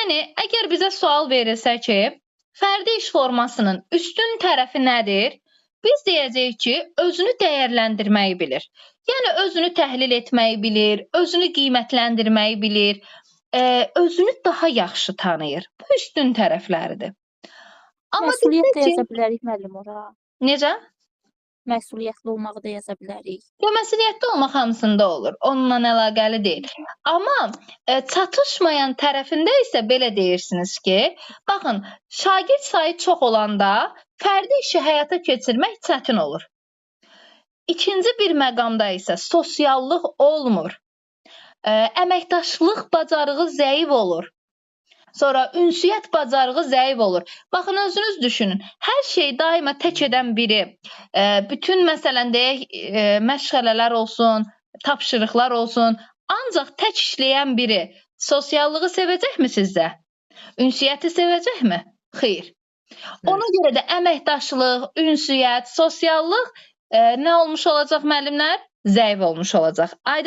Yəni, əgər bizə sual verilsə ki, fərdi iş formasının üstün tərəfi nədir? Biz deyəcəyik ki, özünü dəyərləndirməyi bilir. Yəni özünü təhlil etməyi bilir, özünü qiymətləndirməyi bilir, özünü daha yaxşı tanıyır. Bu üstün tərəfləridir. Amma Məsuliyyət də desək ki, yaza bilərik müəllim ora. Necə? Məsuliyyətli olmağı da yaza bilərik. Ya məsuliyyətli olmaq hamısında olur. Onunla əlaqəli deyil. Amma çatışmayan tərəfində isə belə deyirsiniz ki, baxın, şagird sayı çox olanda fərdi işi həyata keçirmək çətin olur. İkinci bir məqamda isə sosiallıq olmur. Əməkdaşlıq bacarığı zəif olur. Sonra ünsiyyət bacarığı zəif olur. Baxın, özünüz düşünün. Hər şeyi daima tək edən biri, bütün məsələn deyək, məşğələlər olsun, tapşırıqlar olsun, ancaq tək işləyən biri sosiallığı sevəcəkmi sizdə? Ünsiyyəti sevəcəkmi? Xeyr. Ona görə də əməkdaşlıq, ünsiyyət, sosiallıq nə olmuş olacaq müəllimlər? Zəif olmuş olacaq. Aydın.